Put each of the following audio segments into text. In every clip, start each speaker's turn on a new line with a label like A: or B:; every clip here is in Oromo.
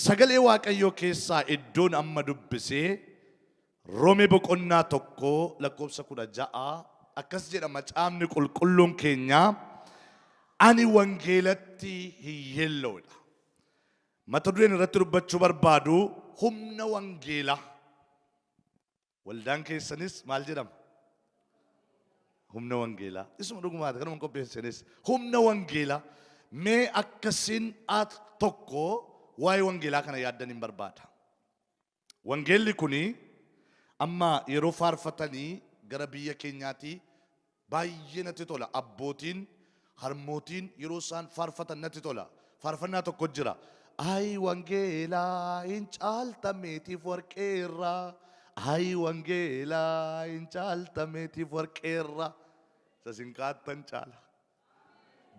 A: Sagalee Waaqayyoo keessaa iddoon amma dubbisee Roome boqonnaa 1 lakkoofsa 16 akkas jedha macaafni qulqulluun keenya ani wangeelatti hin yeella'udha. Mata dureen irratti dubbachuu barbaadu humna wangeelaa. Waldaan keessanis maal jedhama? Humna wangeelaa. Isuma dhugumaati kanuma qopheessanis. Humna wangeelaa. Mee akkasiin al tokko waa'ee wangeelaa kana yaaddan hin barbaada. Wangeelli kuni amma yeroo faarfatanii gara biyya keenyaati baay'ee natti tola. Abbootiin, harmootiin yeroo isaan faarfatan natti tola. Faarfannaa tokko jira. Ayi wangeelaa hin caalta meetiif warqeerraa. Ayi wangeelaa hin caalta meetiif warqeerraa. Isa isin kaattan caala.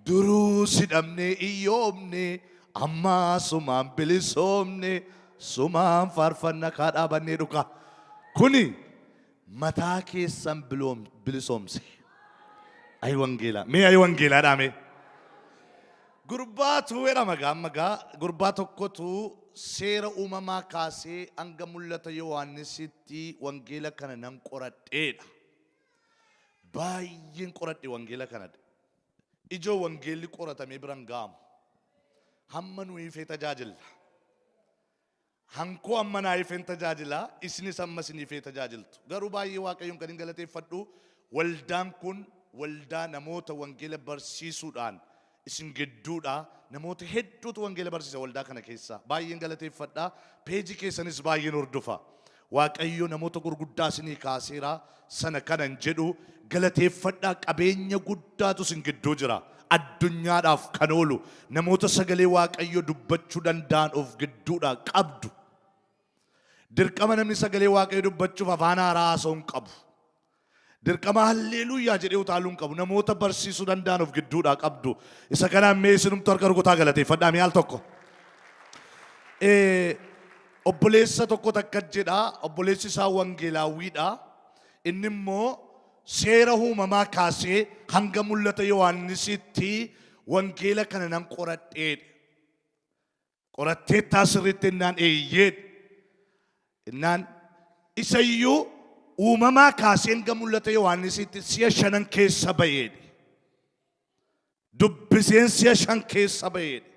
A: Duruu si dhabnee iyyoomne ammaa sumaan bilisoomne sumaan faarfanna kaa dhaabannee dhuka. Kuni mataa keessan bilisoomse. Ayi wangeelaa. Mee ayi wangeelaa dhaamee. Gurbaatu jedhama gaa amma gaa gurbaa tokkotu seera uumamaa kaasee hanga mul'ata Yohaannisitti wangeela kana nan qoradheedha. Baay'een qoradhe wangeela kana. Ijoo wangeelli qoratamee biran ga'amu. Hamma nu ifee tajaajilla. Hankoo amma naa ifeen tajaajila, isinis amma isin ifee tajaajiltu. Garuu baay'ee Waaqayyoon kan hin galateeffadhu waldaan kun waldaa namoota wangeela barsiisuudhaan isin gidduudha. Namoota hedduutu wangeela barsiisa waldaa kana keessa. Baay'een galateeffadha. Peejii keessanis baay'een hordofa. Waaqayyo namoota gurguddaa isinii kaaseera. Sana kanan jedhu galateeffadhaa qabeenya guddaatu isin gidduu jira. Addunyaadhaaf kan oolu namoota sagalee Waaqayyo dubbachuu danda'an of gidduudhaa qabdu. Dirqama namni sagalee Waaqayyo dubbachuuf afaan haaraa haasa'uu hin qabu. Dirqama halleeluyyaa jedhee utaaluu hin qabu. Namoota barsiisuu danda'an of gidduudhaa qabdu. Isa kanaan mee isinumtu harka rukutaa galateeffadhaa mee al tokko. Obboleessa tokko takka jedha. Obboleessi isaa wangeelaawwiidha. Inni immoo seera uumamaa kaasee hanga mul'ata Yohaannisitti wangeela kana nan qoradheedha. Qoratteettaa sirriitti innaan eeyyee. Innaan isayyuu uumamaa kaasee hanga mul'ata Yohaannisitti si'a shanan keessa ba'eedha. Dubbiseen si'a shan keessa ba'eedha.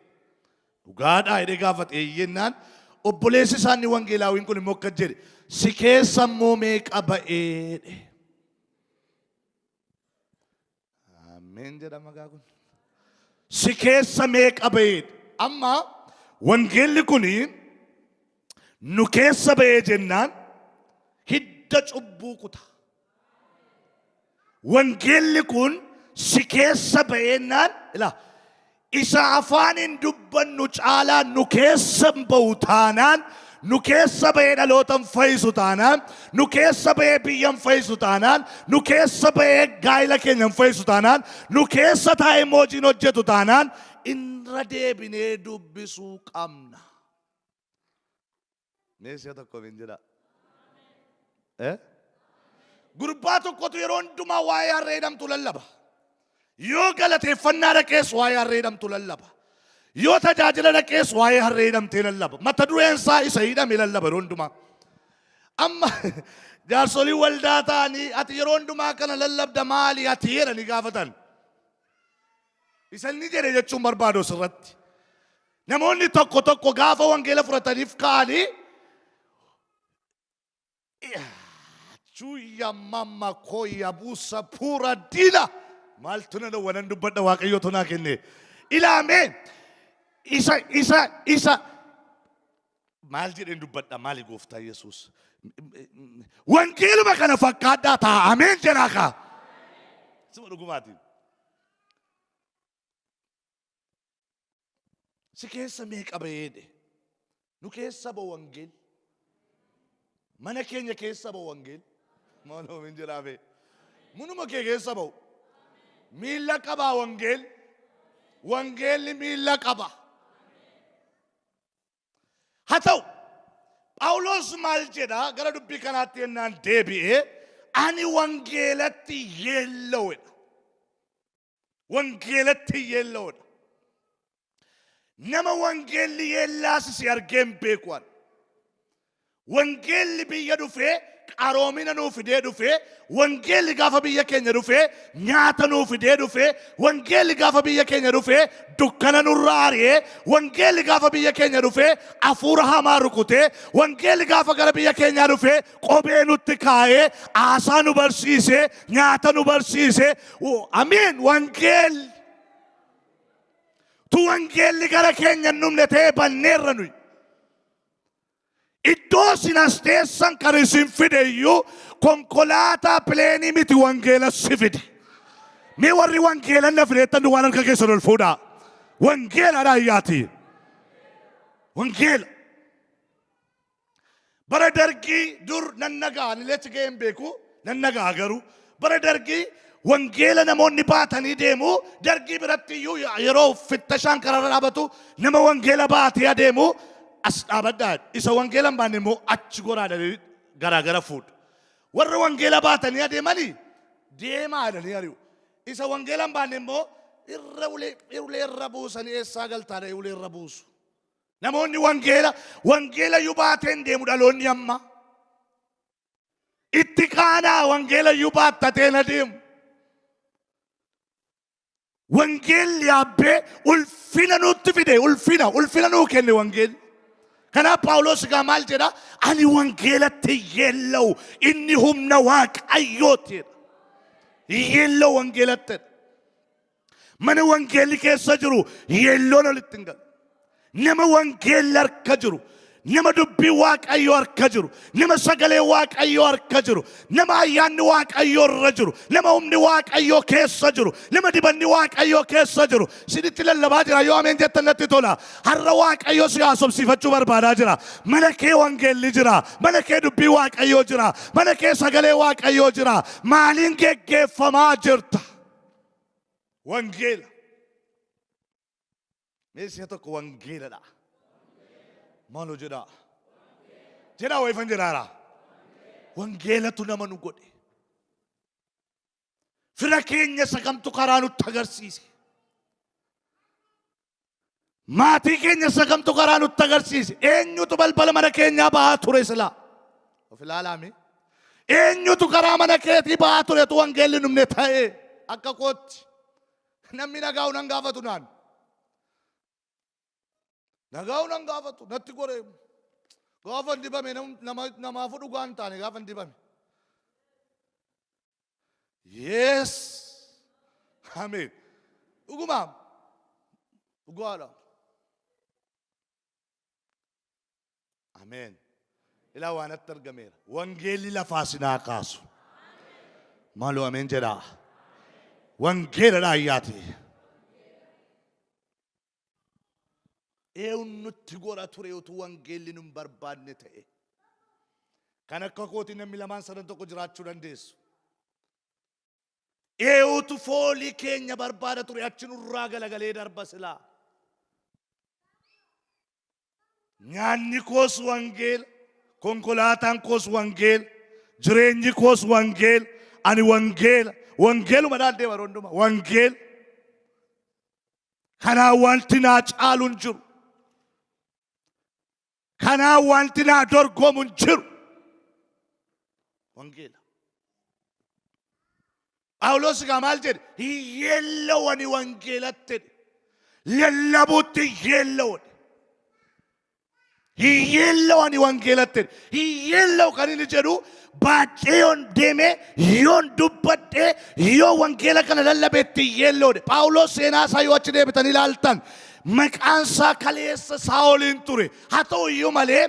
A: Dhugaadhaa jedhee gaafate eeyyennaan obboleessi isaa inni wangeelaawiin kun immoo akka jedhe si keessa immoo meeqa ba'eedhe. Ameen jedhama gaa kun. Si keessa meeqa ba'eedha. Amma wangeelli kun nu keessa ba'ee jennaan hidda cubbuu kuta. Wangeelli kun si keessa ba'eennaan ilaa isa afaaniin dubbannu caalaa nu keessa hin ba'u taanaan nu keessa ba'ee dhaloota hin fayyisu taanaan nu keessa ba'ee biyya hin fayyisu taanaan nu keessa ba'ee gaa'ila keenya hin fayyisu taanaan nu keessa taa'ee immoo hojiin hojjetu taanaan irra deebinee dubbisuu qabna. Mee si'a tokko min jedha. Eh? Gurbaa tokkotu yeroo hundumaa waa'ee harree hidhamtu lallaba. Yoo galateeffannaa dhaqees waa'ee harree hidhamtu lallaba. Yoo tajaajila dhaqees waa'ee harree hidhamtee lallaba. Mata dureen isaa isa hidhame lallaba yeroo hundumaa. Amma jaarsolii waldaa ta'anii ati yeroo hundumaa kana lallabda maali ati jedhanii gaafatan. Isa inni jedhe jechuun barbaadu asirratti. Namoonni tokko tokko gaafa wangeela fudhataniif ka'anii Chuya mama koya busa pura dila maaltu na dhowwa nan dubbadha waaqayyotu naa kenne ilaamee isa isa isa maal jedheen dubbadha maali gooftaa yesuus wangeeluma kana fakkaadhaa ta'a ameen jedhaa kaa suma dhugumaatiin Si keessa meeqa ba'eedhe? Nu keessa ba'u wangeel. Mana keenya keessa ba'u wangeel. Maaloo min jedhaa bee. Munuma kee keessa ba'u. Miilla qabaa wangeel. Wangeelli miilla qaba. Haa ta'u Phaawulos maal jedha gara dubbii kanaatti yennaan deebi'ee ani wangeelatti yeella'uudha. Wangeelatti yeella'uudha. Nama wangeelli yeellaasise argee hin beeku ani. Wangeelli biyya dhufee qaroomina nuu fidee dhufee, wangeelli gaafa biyya keenya dhufee nyaata nuu fidee dhufee, wangeelli gaafa biyya keenya dhufee dukkana nurraa ari'ee, wangeelli gaafa biyya keenya dhufee hafuura hamaa rukutee, wangeelli gaafa gara biyya keenyaa dhufee kophee nutti kaa'ee, haasaa nu barsiisee, nyaata nu barsiisee, amiin wangeelli. Tu wangeelli gara keenya hin dhumne ta'ee banneerra nuyi. Iddoo isin as teessan kan isin fide iyyuu konkolaataa pileenii miti wangeela si fide. Mee warri wangeela na fideettan waan harka keessan ol fuudhaa. Wangeela ayyaati. Wangeela. Bara dargii dur nan nagaa ani lechi ga'ee hin beeku nan nagaa garuu bara dargii wangeela namoonni baatanii deemu dargii biratti iyyuu yeroo fittashaan karaarra dhaabatu nama wangeela baatee adeemu as dhaabadhaa isa wangeela hin baanne immoo achi goraa jedhanii garaagara fuudhu. Warra wangeela baatanii adeemanii deemaa jedhanii ari'u. Isa wangeela hin baanne immoo irra ulee ulee irra buusanii eessaa galtaa jedhanii ulee irra buusu. Namoonni wangeela wangeela iyyuu baatee hin deemu dhaloonni amma. Itti qaanaa wangeela iyyuu baattatee hin adeemu. Wangeelli yaabbee ulfina nutti fide ulfina ulfina nuu kenne wangeelli. Kanaaf Phaawulos egaa maal jedha? Ani wangeelatti yeella'u inni humna waaqayyooti jedha. Yeella'u wangeelatti jedha. Mana wangeelli keessa jiru yeelloon olitti hin galu. Nama wangeelli harka jiru, nama dubbii Waaqayyoo harka jiru, nama sagalee Waaqayyoo harka jiru, nama ayyaanni Waaqayyoo irra jiru, nama humni Waaqayyoo keessa jiru, nama dibanni Waaqayyoo keessa jiru. Sinitti lallabaa jira yoo ameen jettan natti tola. Har'a Waaqayyo si haasofsiifachuu barbaadaa jira. Mana kee wangeelli jira. Mana kee dubbii Waaqayyoo jira. Mana kee sagalee Waaqayyoo jira. Maaliin geggeeffamaa jirta? Wangeela. Mee si'a tokko wangeeladha. Maaloo jedhaa. Jedhaa wayifan jedhaara. Wangeelatu nama nu godhe. Fira keenya isa kamtu karaa nutti agarsiise. Maatii keenya isa kamtu karaa nutti agarsiise? Eenyutu balbala mana keenyaa ba'aa ture silaa? Of ilaalaa mee. Eenyutu karaa mana keetii ba'aa ture tu wangeelli numne ta'e akka kootti. Namni nagaa'u nan gaafatu naan. Nagaa'u nan gaafatu natti goree. Gaafa hin dibame namaafuu dhugaa hin taane gaafa hin dibame. Yes. Ameen. Dhugumaam. Dhugaadha. Ameen. Ilaa waan natti argameera. Wangeelli lafaa sinaa kaasu. Maaloo ameen jedhaa. Wangeela dhaayyaati. Eewun nutti gora ture utuu wangeelli nun barbaadne ta'e. Kan akka kootii namni lamaan sadan tokko jiraachuu dandeessu. Eewutu foolii keenya barbaada ture achi nurraa galagalee darba silaa. Nyaanni koos wangeela, konkolaataan koos wangeela, jireenyi koos wangeela, ani wangeela, wangeeluma dhaan deema yeroo hundumaa, wangeela. Kanaa wanti naa caalu hin jiru. Kanaa wanti naa dorgomu hin jiru. Wangeela. Phaawulos egaa maal jedhe? Hiyyeellawani wangeelatti jedhe. Lallabuutti hiyyeellawani. Hiyyeellawani wangeelatti jedhe. Hiyyeellawu kan inni jedhu baadhee yoon deeme yoon dubbadhe yoo wangeela kana lallabetti hiyyeellawani. Phaawulos seenaa isaa yoo achi deebitan ilaaltan maqaan isaa kaleessa Saa'oliin ture. Haa ta'u iyyuu malee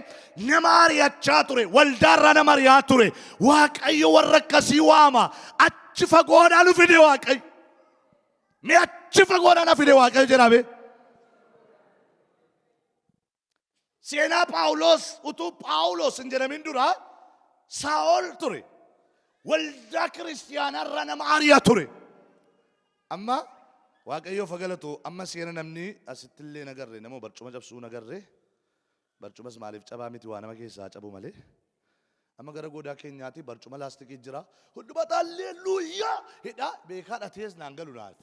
A: nama ari'achaa ture, waldaarraa nama ari'aa ture. Waaqayyo warra akkasii waama. Achi fagoodhaa nu fide Waaqayyo. Mee achi fagoodhaa na fide Waaqayyo jedhaa mee. Seenaa Phaawulos utuu Phaawulos hin jedhamin dura Saa'ol ture. Waldaa kiristiyaanarraa nama ari'a ture. Amma Waaqayyoof haa galatu amma seena namni asitti illee hin agarre nama barcuma cabsuu hin agarre barcumas maaliif cabaa miti waa nama keessaa cabu malee amma gara goodaa keenyaati barcuma laastikii jira hundumata alleelluuyyaa hidha beekaa dhatees naan galu naaf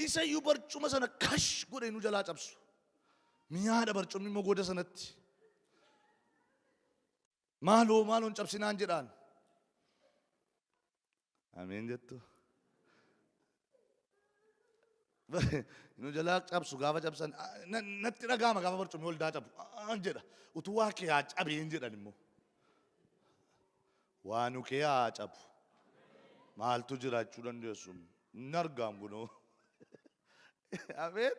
A: isa iyyuu barcuma sana kash godhe nu jalaa cabsu. Mi'aadha barcumni immoo goda sanatti. Maaloo maaloo hin cabsinaan jedhaan. Ameen jettu. Nu jalaa cabsu gaafa cabsan natti dhaga'ama gaafa barcumni waldaa cabu an jedha. Utuu waa kee haa cabeen jedhan immoo. Waa nu kee haa cabu. Maaltu jiraachuu dandeessu? Hin argaam kunoo. Ameen.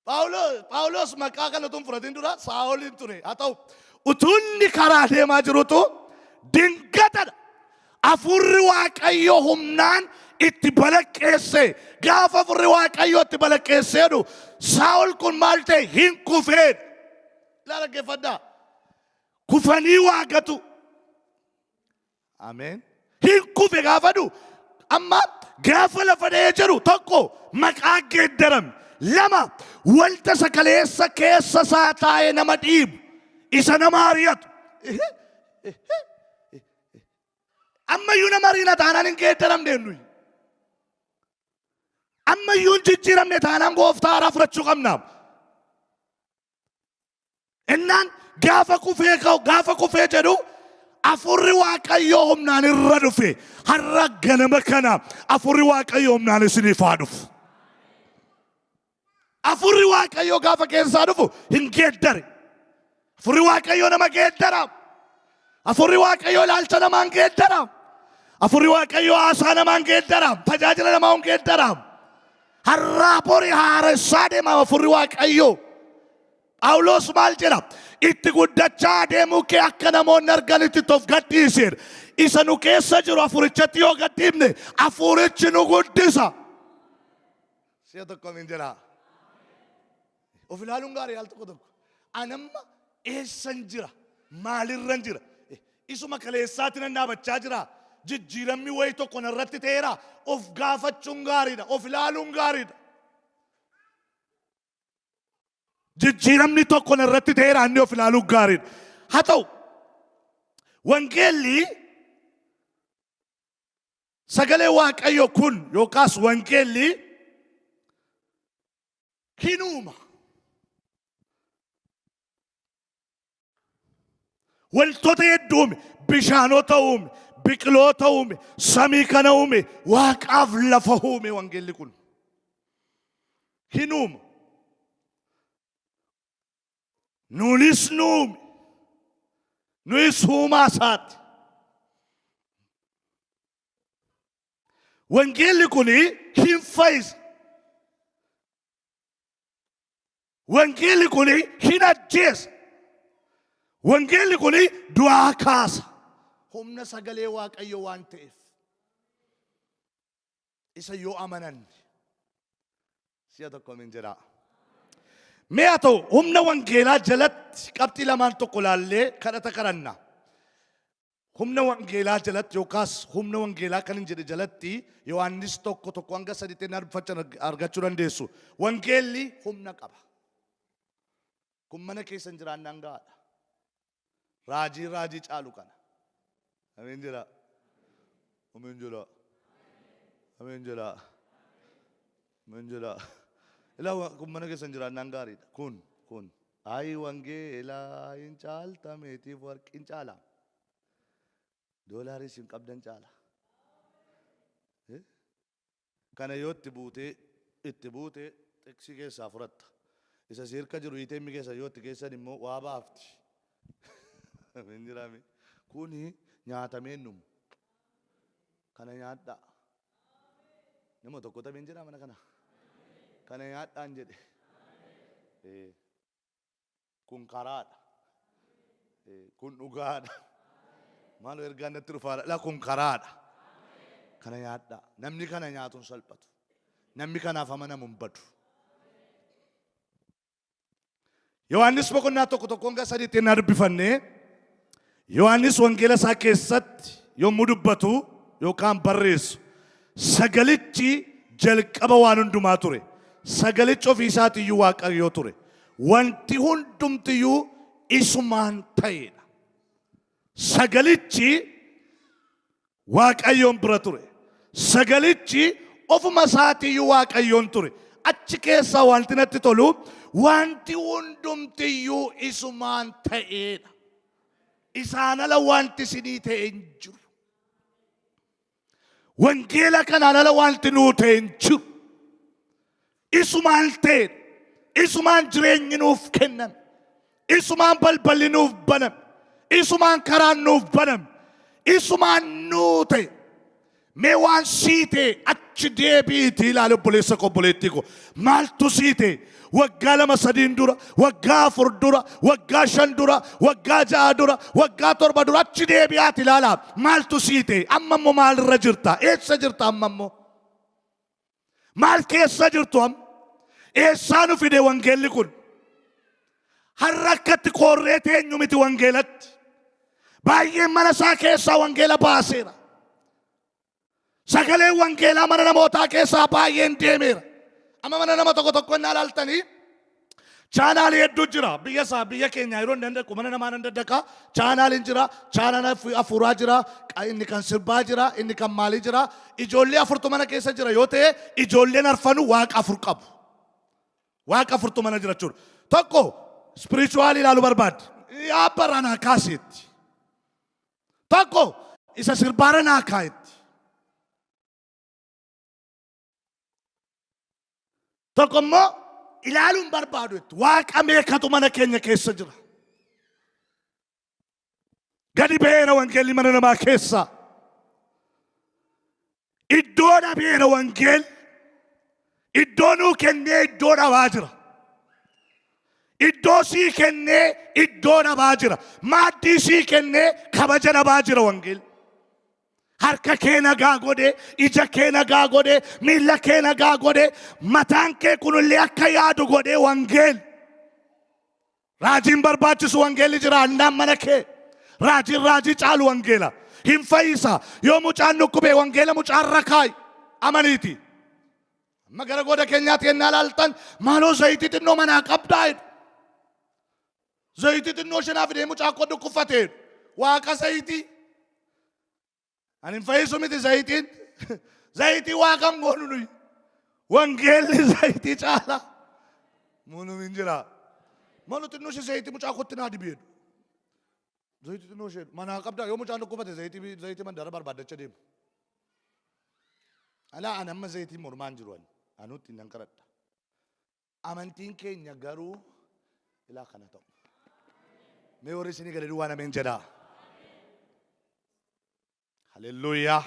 A: Phaawulos maqaa kana utuu hin fudhatin dura Saa'oliin ture. Haa ta'u utuu inni karaa deemaa jirutu dingatadha. Hafuurri Waaqayyoo humnaan itti balaqqeesse. Gaafa hafuurri Waaqayyoo itti balaqqeessee jedhu Saa'ol kun maal ta'e hin kufeen. Ilaa dhaggeeffadhaa. Kufanii waa gatu. Ameen. Hin kufe gaafa du'u. Amma gaafa lafa dha'ee jedhu tokko maqaa geeddarame. Lama wanta sakaleessa keessa isaa taa'ee nama dhiibu. Isa nama ari'atu. Ammayyuu nama ari'ina taanaan hin geeddaramne nuyi. Ammayyuu hin jijjiiramne taanaan gooftaa haaraa fudhachuu qabna. Innaan gaafa kufee ka'u gaafa kufee jedhu afurri Waaqayyoo humnaan irra dhufe. Har'a ganama kana afurri Waaqayyoo humnaan isiniif haa dhufu. Afurri Waaqayyoo gaafa keessaa dhufu hin geeddare. Afurri Waaqayyoo nama geeddara. Afurri Waaqayyoo ilaalcha namaan geeddara. Afurri Waaqayyoo haasaa namaan geeddara. Tajaajila namaa hin geeddara. Har'aa bori haaressaa deema afurri Waaqayyoo. Phaawulos maal jedha? Itti guddachaa adeemuu kee akka namoonni arganitti itti of gadhiisi. Isa nu keessa jiru afurichatti yoo gadhiifne afurichi nu guddisa. Si'a tokko amiin jedhaa. Of ilaaluun gaarii al tokko tokko. Anamma eessan jira? Maalirran jira? Isuma kaleessaatti nan dhaabachaa jira. Jijjiiramni wayii tokko narratti ta'eera. Of gaafachuun gaariidha. Of ilaaluun gaariidha. Jijjiiramni tokko narratti ta'eera inni of ilaaluun gaariidha. Haa ta'u wangeelli sagalee Waaqayyo kun yookaas wangeelli hin uuma. Wantoota hedduu uume, bishaanota uume, biqiloota uume, samii kana uume, waaqaaf lafa uume wangeelli kun. Hin uuma. Nuunis nu uume. Nuyis uumaa isaati. Wangeelli kun hin fayyisa. Wangeelli kun hin ajjeesa. Wangeelli kun du'aa kaasa. Humna sagalee Waaqayyo waan ta'eef. Isa yoo amanan si'a tokko amiin jedhaa. Mee haa ta'u humna wangeelaa jalatti qabxii lamaan tokko laallee kadhata kadhanna. Humna wangeelaa jalatti yookaas humna wangeelaa kan hin jedhe jalatti Yohaannis 1, 1-3 inni arfachan argachuu dandeessu. Wangeelli humna qaba. Kun mana keessan jiraannaan gahaadha. Raajii raajii caalu kana. Ameen jedhaa. Ameen jedhaa. Ameen jedhaa. Ameen jedhaa. Ilaa kun mana keessan jiraannaan gaariidha. Kun kun. Ayi wangeelaa hin caalta meetiif warqiin caala. Doolaarii isin qabdan caala. Kana yoo itti buutee itti buute xiqsii keessaa fudhatta. Isa si hirka jiru ATM keessa yoo itti geessan immoo waa baafti. Hin jiraame. Kuni nyaatamee hin dhumu. Kana nyaadhaa. Nama tokko tameen jedhaa mana kana. Kana nyaadhaan jedhe. Kun karaadha. Kun dhugaadha. Maaloo ergaan natti dhufaadha. Laa kun karaadha. Kana nyaadhaa. Namni kana nyaatu hin salphatu. Namni kanaaf amanamu hin badu. Yohaannis boqonnaa 1 1-3tti innaa dubbifanne Yohaannis wangeela isaa keessatti yommuu dubbatu yookaan barreessu sagalichi jalqaba waan hundumaa ture. Sagalichi ofii isaatiiyyuu Waaqayyoo ture. Wanti hundumtiyyuu isumaan ta'edha. Sagalichi Waaqayyoon bira ture. Sagalichi ofuma isaatiiyyuu Waaqayyoon ture. Achi keessaa wanti natti tolu Wanti hundumtiyyuu isumaan ta'eedha. Isaan ala wanti isinii ta'e hin jiru. Wangeela kanaan ala wanti nuu ta'e hin jiru. Isumaan ta'e, isumaan jireenyi nuuf kenname, isumaan balballi nuuf baname, isumaan karaan nuuf baname, isumaan nuu ta'e. Mee waan sii ta'e achi deebi'iitii ilaali obboleessa koo obboleettii koo. Maaltu sii ta'e? Waggaa lama sadiin dura, waggaa afur dura, waggaa shan dura, waggaa ja'a dura, waggaa torba dura achi deebi'aati ilaalaa. Maaltu sii ta'e? Amma immoo maalirra jirta? Eessa jirta amma immoo? Maal keessa jirtu amma? Eessaa nu fide wangeelli kun? Har'a akkatti koorree teenyu miti wangeelatti. Baay'een mana isaa keessaa wangeela baaseera. Sagaleen wangeelaa mana namootaa keessaa baay'een deemeera. Amma mana nama tokko tokko innaa ilaaltanii Chaanaalii hedduu jira. Biyya isaa biyya keenya yeroo inni dandaqu mana namaa nan daddaqa. Chaanaaliin jira. Chaanaal afuuraa jira. Inni kan sirbaa jira. Inni kan maalii jira. Ijoollee afurtu mana keessa jira yoo ta'e ijoolleen arfanu waaqa afur qabu. Waaqa afurtu mana jira jechuudha. Tokko spiritual ilaalu barbaaddi. Yaabbarraa naa kaaseetti. Tokko isa sirbaara naa kaayetti. Tokko immoo ilaaluun barbaadu itti. Waaqa meeqatu mana keenya keessa jira. Gadi ba'eera wangeelli mana namaa keessa. Iddoo dhabeera wangeelli. Iddoo nuu kennee iddoo dhabaa jira. Iddoo sii kennee iddoo dhabaa jira. Maaddii sii kennee kabaja dhabaa jira wangeelli. Harka kee nagaa godhe, ija kee nagaa godhe, miilla kee nagaa godhe, mataan kee kunillee akka yaadu godhe wangeelli. Raajiin barbaachisu wangeelli jira annaan mana kee. Raajiin raajii caalu wangeela. Hin fayyisa. Yoo mucaan dhukkube wangeela mucaarra kaayi. Amaniiti. Amma gara goda keenyaatti yennaa ilaaltan maaloo zayitii xinnoo manaa qabdaa jedhu. Zayitii xinnoo ishee naa fidee mucaa koo dhukkubfate jedhu. Waaqa zayitii. Ani hin fayyisu miti zayitiin. Zayitii waaqa hin goonu nuyi. Wangeelli zayitii caala. Munum hin jira. Maaloo xinnoo ishee zayitii mucaa kootti naa dibi jedhu. Zayitii xinnoo ishee manaa qabdaa yoo mucaan dhukkubfate zayitii zayitii mandara barbaaddacha deemu. Alaa ani amma zayitii mormaan jiru ani. Anuutti nan kadhadha. Amantiin keenya garuu ilaa kana ta'u. Mee warri isinii gale duwwaan ameen jedhaa. Haleluuyaa.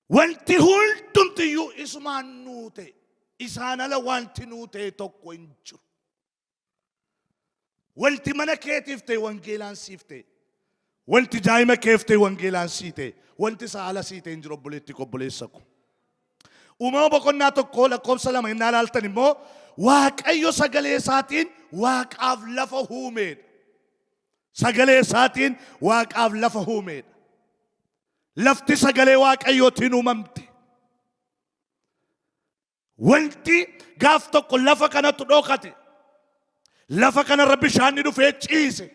A: Wanti hundumtiyyuu isumaan nuu ta'e. Isaan ala wanti nuu ta'e tokko hin jiru. Wanti mana keetiif ta'e wangeelaan siif ta'e. Wanti daa'ima keef ta'e wangeelaan sii ta'e. Wanti isaa ala sii ta'e hin jiru obboleetti koo obboleessa koo. Uumama boqonnaa 1 lakkoofsa 2 innaa ilaaltan immoo Waaqayyo sagalee isaatiin waaqaaf lafa uumeedha. Sagalee isaatiin waaqaaf lafa uumeedha. Lafti sagalee Waaqayyootiin uumamte. Wanti gaaf tokko lafa kanatu dhokate. Lafa kanarra bishaanni dhufee ciise.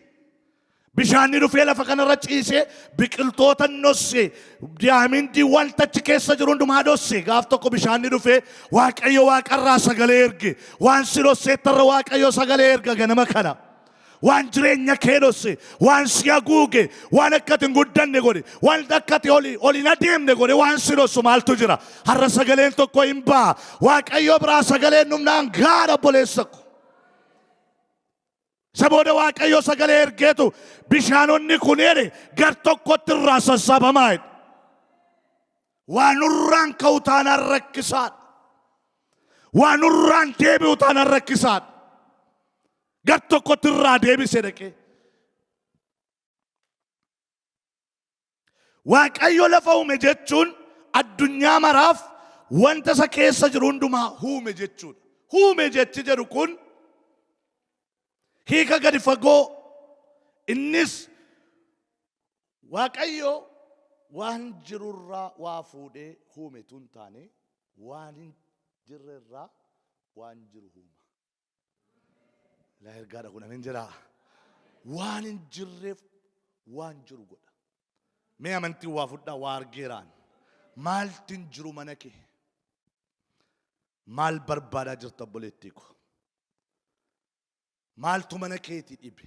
A: Bishaanni dhufee lafa kanarra ciise biqiltoota nosse diyaamindii wanta achi keessa jiru hundumaa dhosse. Gaaf tokko bishaanni dhufee Waaqayyo waaqarraa sagalee erge. Waan si dhosseettarra Waaqayyo sagalee erga ganama kana. Waan jireenya kee dhosse, waan si haguuge, waan akka ati hin guddanne godhe, waan akka ati oli ol hin adeemne godhe, waan si dhossu maaltu jira? Har'a sagaleen tokko hin ba'a. Waaqayyo biraa sagaleen dhumnaan gaadha obboleessa ko. Isa booda Waaqayyo sagalee ergeetu bishaanonni kun jedhe gar tokkotti irraa sassaabamaa jedhe. Waa nurraan ka'u taanaan rakkisaadha. Waa nurraan deebi'u taanaan rakkisaadha. Gar tokkotti irraa deebise dhaqee. Waaqayyo lafa uume jechuun addunyaa maraaf wanta isa keessa jiru hundumaa uume jechuudha. Uume jechi jedhu kun hiika gadi fagoo innis Waaqayyo waan jirurraa waa fuudhee uume tun taane waan hin jirrerraa waan jiru uuma. Laa ergaadha kun ameen jedhaa. Waan hin jirreef waan jiru godha. Mee amantii waa fudhaa waa argeeraan. Maaltu hin jiru mana kee? Maal barbaadaa jirta obboleettii ko? Maaltu mana keetii dhibe?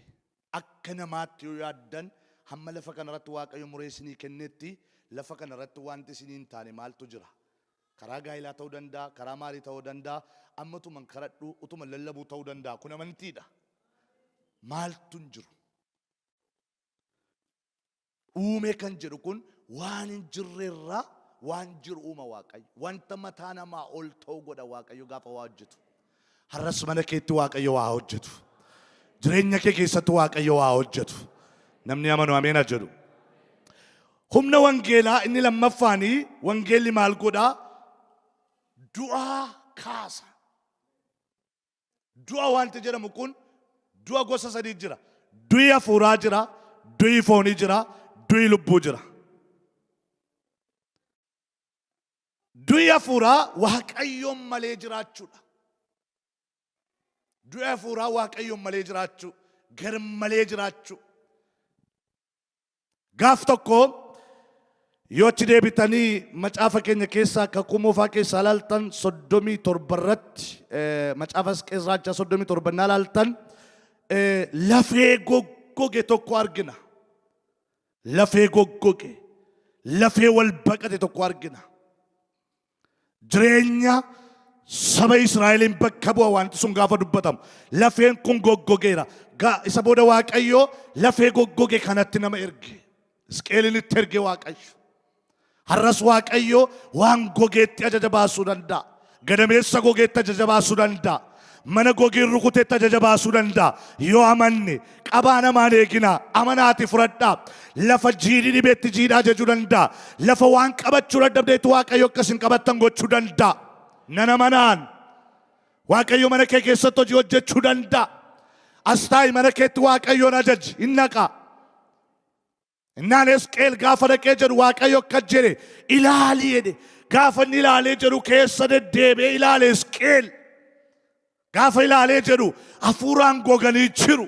A: Akka namaatti yoo yaaddan hamma lafa kanarratti Waaqayyo muree isinii kennetti lafa kanarratti wanti isinii hin taane maaltu jira? Karaa gaa'ilaa ta'uu danda'a, karaa maalii ta'uu danda'a, amma utuman kadhadhu, utuman lallabuu ta'uu danda'a. Kun amantiidha. Maaltu hin jiru? Uume kan jedhu kun waan hin jirrerraa waan jiru uuma Waaqayyo. Wanta mataa namaa ol ta'u godha Waaqayyo gaafa waa hojjetu. Har'as mana keetti Waaqayyo waa hojjetu. Jireenya kee keessatti Waaqayyo waa hojjetu. Namni amanu ameen haa jedhu. Humna wangeelaa inni lammaffaanii wangeelli maal godhaa? Du'aa kaasa. Du'a wanti jedhamu kun du'a gosa sadii jira. Du'i hafuuraa jira, du'i foonii jira, du'i lubbuu jira. Du'i hafuuraa Waaqayyoon malee jiraachuudha. Du'i hafuuraa Waaqayyoon malee jiraachuu, gar malee jiraachuu. Gaaf tokko yoo achi deebitanii macaafa keenya keessaa kakuu moofaa keessaa ilaaltan 37 irratti macaafa Hisqi'eel raajichaa 37 innaa ilaaltan lafee goggoge tokko argina. Lafee goggoge, lafee wal baqate tokko argina. Jireenya saba Israa'eliin bakka bu'a wanti sun gaafa dubbatamu. Lafeen kun goggogeera. Isa booda Waaqayyo lafee goggoge kanatti nama erge. Hisqeelin itti erge Waaqayyo. Har'as Waaqayyo waan gogeetti ajaja baasuu danda'a. Gadameessa gogeetti ajaja baasuu danda'a. Mana gogiin rukutetti ajaja baasuu danda'a. Yoo amanne qabaa namaan eeginaa amanaati fudhadhaa. Lafa jiidhi dhibeetti jiidha ajajuu danda'a. Lafa waan qabachuu dadhabdeetti Waaqayyo akka isin qabattan gochuu danda'a. Nan amanaan. Waaqayyo mana kee keessatti hojii hojjechuu danda'a. As taa'i mana keetti Waaqayyoon ajaji hin naqa. Innaan Hisqeel gaafa dhaqee jedhu Waaqayyo akkas jedhe ilaali jedhe. Gaafa inni ilaalee jedhu keessa deddeebi'ee ilaale Hisqeel. Gaafa ilaalee jedhu hafuuraan goganii jiru.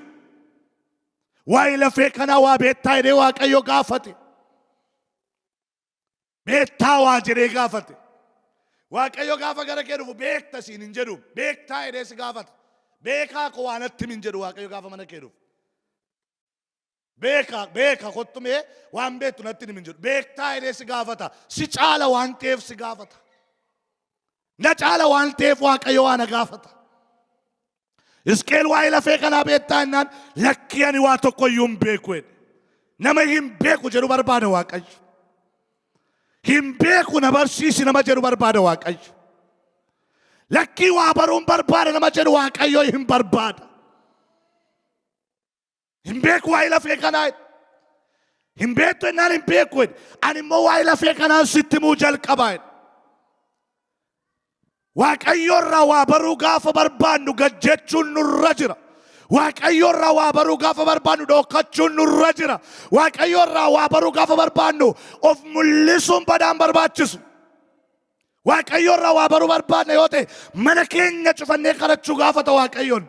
A: Waa'ee lafee kanaa waa beektaa jedhee Waaqayyo gaafate. Beektaa waa jedhee gaafate. Waaqayyo gaafa gara kee dhufu beekta siin hin jedhu. Beektaa jedhee si gaafata. Beekaa koo waa natti himi hin jedhu Waaqayyo gaafa mana kee dhufu. Beeka beeka kottu mee waan beektu natti hin himin jedhu. Beektaa jedhee si gaafata. Si caala waan ta'eef si gaafata. Na caala waan ta'eef Waaqayyo waa na gaafata. Hisqeel waa'ee lafee kanaa beektaa jennaan lakkii ani waa tokko iyyuu hin beeku jedhe. Nama hin beeku jedhu barbaada Waaqayyo. Hin beeku na barsiisi nama jedhu barbaada Waaqayyo. Lakkii waa baruun barbaada nama jedhu Waaqayyo hin barbaada. Hin beeku waa'ee lafee kanaa jedhe. Hin beektu jennaan hin beeku jedhe. Ani immoo waa'ee lafee kanaan sitti himuu jalqaba jedhe. Waaqayyo irraa waa baruu gaafa barbaannu gad jechuun nurra jira. Waaqayyo irraa waa baruu gaafa barbaannu dhokachuun nurra jira. Waaqayyo irraa waa baruu gaafa barbaannu of mul'isuun badaan barbaachisu. Waaqayyo irraa waa baruu barbaadna yoo ta'e mana keenya cufannee kadhachuu gaafata Waaqayyoon.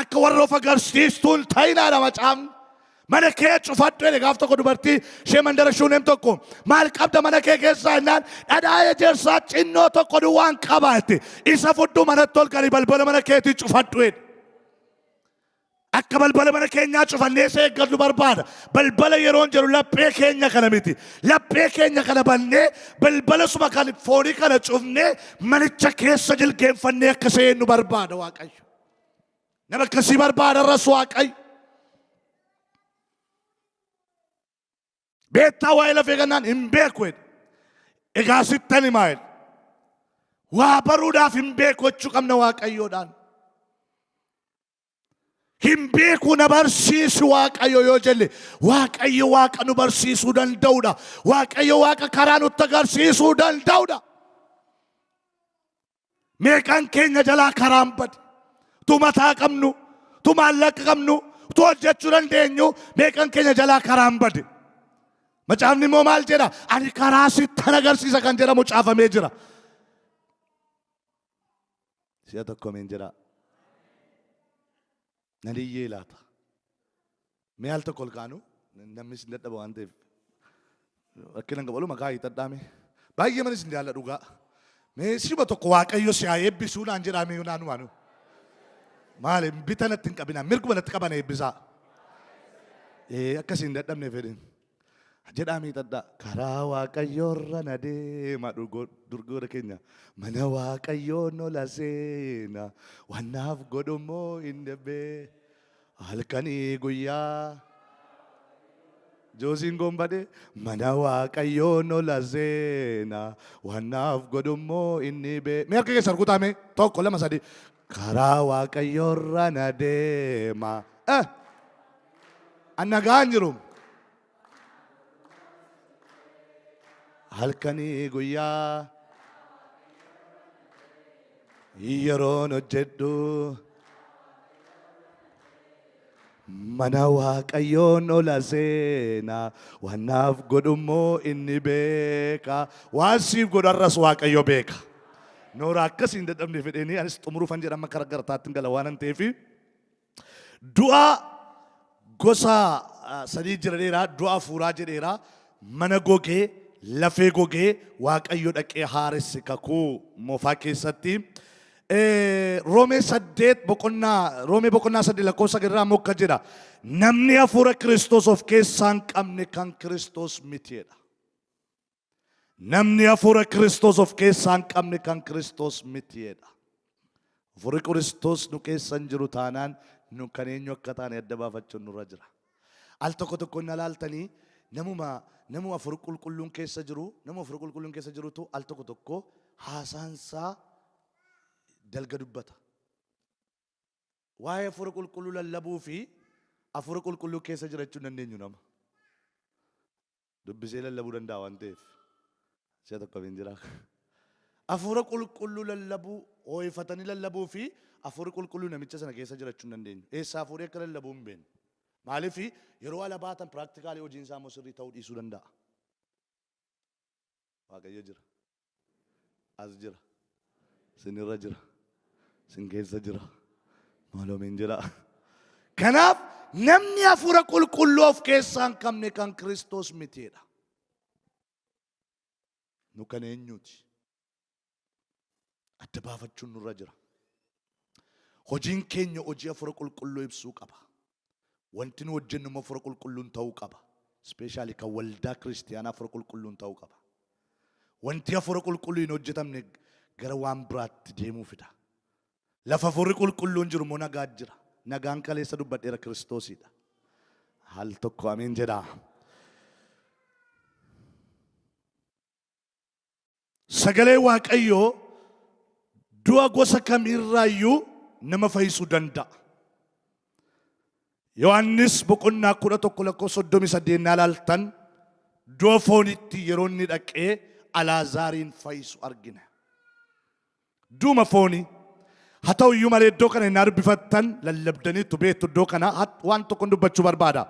A: Akka warra of agarsiistuu hin ta'inaadha macaafni. Mana kee cufadhu jedhe gaaf tokko dubartii ishee mandara shuuneem tokko maal qabda mana kee keessaa jennaan dhadhaa ejersaa cinnoo tokko duwwaan qaba jette isa fudhu manatti ol galii balbala mana keetii cufadhu jedhe. Akka balbala mana keenyaa cufannee isa eeggannu barbaada. Balbala yeroon jedhu laphee keenya kana miti. Laphee keenya kana bannee balbala suma kan foonii kana cufnee manicha keessa jilgeenfannee akka seennu barbaada Waaqayyo. Nama akkasii barbaada irras Waaqayyo. Beektaa waa'ee lafee kanaan hin beeku jedhe. Egaa sittan himaa jedhe. Waa baruudhaaf hin beeku jechuu qabna Waaqayyoodhaan. Hin beeku na barsiisi Waaqayyo yoo jenne Waaqayyo Waaqa nu barsiisuu danda'udha. Waaqayyo Waaqa karaa nutti agarsiisuu danda'udha. Meeqaan keenya jalaa karaan bade. Tu mataa qabnu, tu maallaqa qabnu, tu hojjechuu dandeenyu meeqaan keenya jalaa karaan bade. Macaafni immoo maal jedha? Ani karaa sittan agarsiisa kan jedhamu caafamee jira. Si'a tokko ameen jedhaa. Nan iyyee laata. Mee al tokko ol kaanu namni isin dadhaba waan ta'eef rakkina hin qabu. Oluma kaa hiixadhaa mee. Baay'ee mana isin jaalladha dhugaa. Mee sima tokko Waaqayyo si haa eebbisuu naan jedhaa mee naanumaanu. Maali bita natti hin qabinaa mirguma natti qaban eebbisaa. Ee akkasiin dadhabne fedhin. Jedhaa miixadhaa. Karaa Waaqayyoorra na deema durgoora keenya. Mana Waaqayyoon ola seena. Waan naaf godhummoo hin dhibbee. Halkanii guyyaa. Joosiin goonbadee mana Waaqayyoon ola seena. Waan naaf godhummoo inni bee. Mee harka keessa rukutaa mee tokko lama sadii. Karaa Waaqayyoorra na deema. Eh! An nagaa hin jiru. Halkanii guyyaa yeroon hojjedhu mana Waaqayyoon ola seena waan naaf godhummoo inni beeka waan siif godhu har'as Waaqayyo beeka. Noora akkas hin dadhabne fedheenii anis xumuruufan jedha amma karaa gartaatti gala waan hin ta'eefi. Du'a gosa sadii jira dheeraa, du'a hafuuraa jedheera, mana gogee, lafee gogee, Waaqayyo dhaqee haaresse kakuu moofaa keessatti. Roomee saddeet boqonnaa Roomee boqonnaa saddeet lakkoofsa irraa immoo akka jedha. Namni hafuura Kiristoos of keessaa hin qabne kan Kiristoos miti jedha. Namni hafuura Kiristoos of keessaa hin qabne kan Kiristoos miti jedha. Hafuurri Kiristoos nu keessa hin jiru taanaan nu kan eenyu akka taane adda baafachuun nurra jira. Al tokko tokko na laaltanii namuma namuma hafuurri qulqulluun keessa jiru nama hafuurri qulqulluun keessa jirutu al tokko tokko haasaansaa dalga dubbata. Waa'ee hafuura qulqulluu lallabuu fi hafuura qulqulluu keessa jiraachuu hin dandeenyu nama. Dubbisee lallabuu danda'a waan ta'eef. Si'a tokko hin jira. Hafuura qulqulluu lallabuu, hoo'ifatanii lallabuu fi hafuurri qulqulluu namicha sana keessa jiraachuu hin dandeenyu. Eessaa fuudhee akka lallabuu hin beeknu. Maaliif yeroo ala baatan practically hojiin isaa immoo sirrii ta'uu dhiisuu danda'a. Waaqayyo jira. As jira. Sinirra jira. Sin keessa jira. Maaloo min jira. Kanaaf namni hafuura qulqulluu of keessaa hin qabne kan Kiristoos mitiidha. Nu kan eenyuuti? Adda baafachuun nurra jira. Hojiin keenya hojii hafuura qulqulluu ibsuu qaba. Wanti nu hojjennu immoo hafuura qulqulluun ta'uu qaba. Especially kan waldaa kiristiyaanaa hafuura qulqulluun ta'uu qaba. Wanti hafuura qulqulluu hin hojjetamne gara waan biraatti deemuu fida. Lafa hafuurri qulqulluun jiru immoo nagaa jira. Nagaan kaleessa dubbadheera Kiristoosidha. Al tokko ameen jedhaa. Sagalee Waaqayyoo du'a gosa kamirraayyuu nama fayyisuu danda'a. Yohaannis boqonnaa 11 lakkoofsa 38 naa ilaaltan du'a foonitti yeroo inni dhaqee Alaazaariin fayyisu argina. Duuma foonii. Haa ta'u iyyuu malee iddoo kana innaa dubbifattan lallabdaniittu beektu iddoo kana waan tokkon dubbachuu barbaada.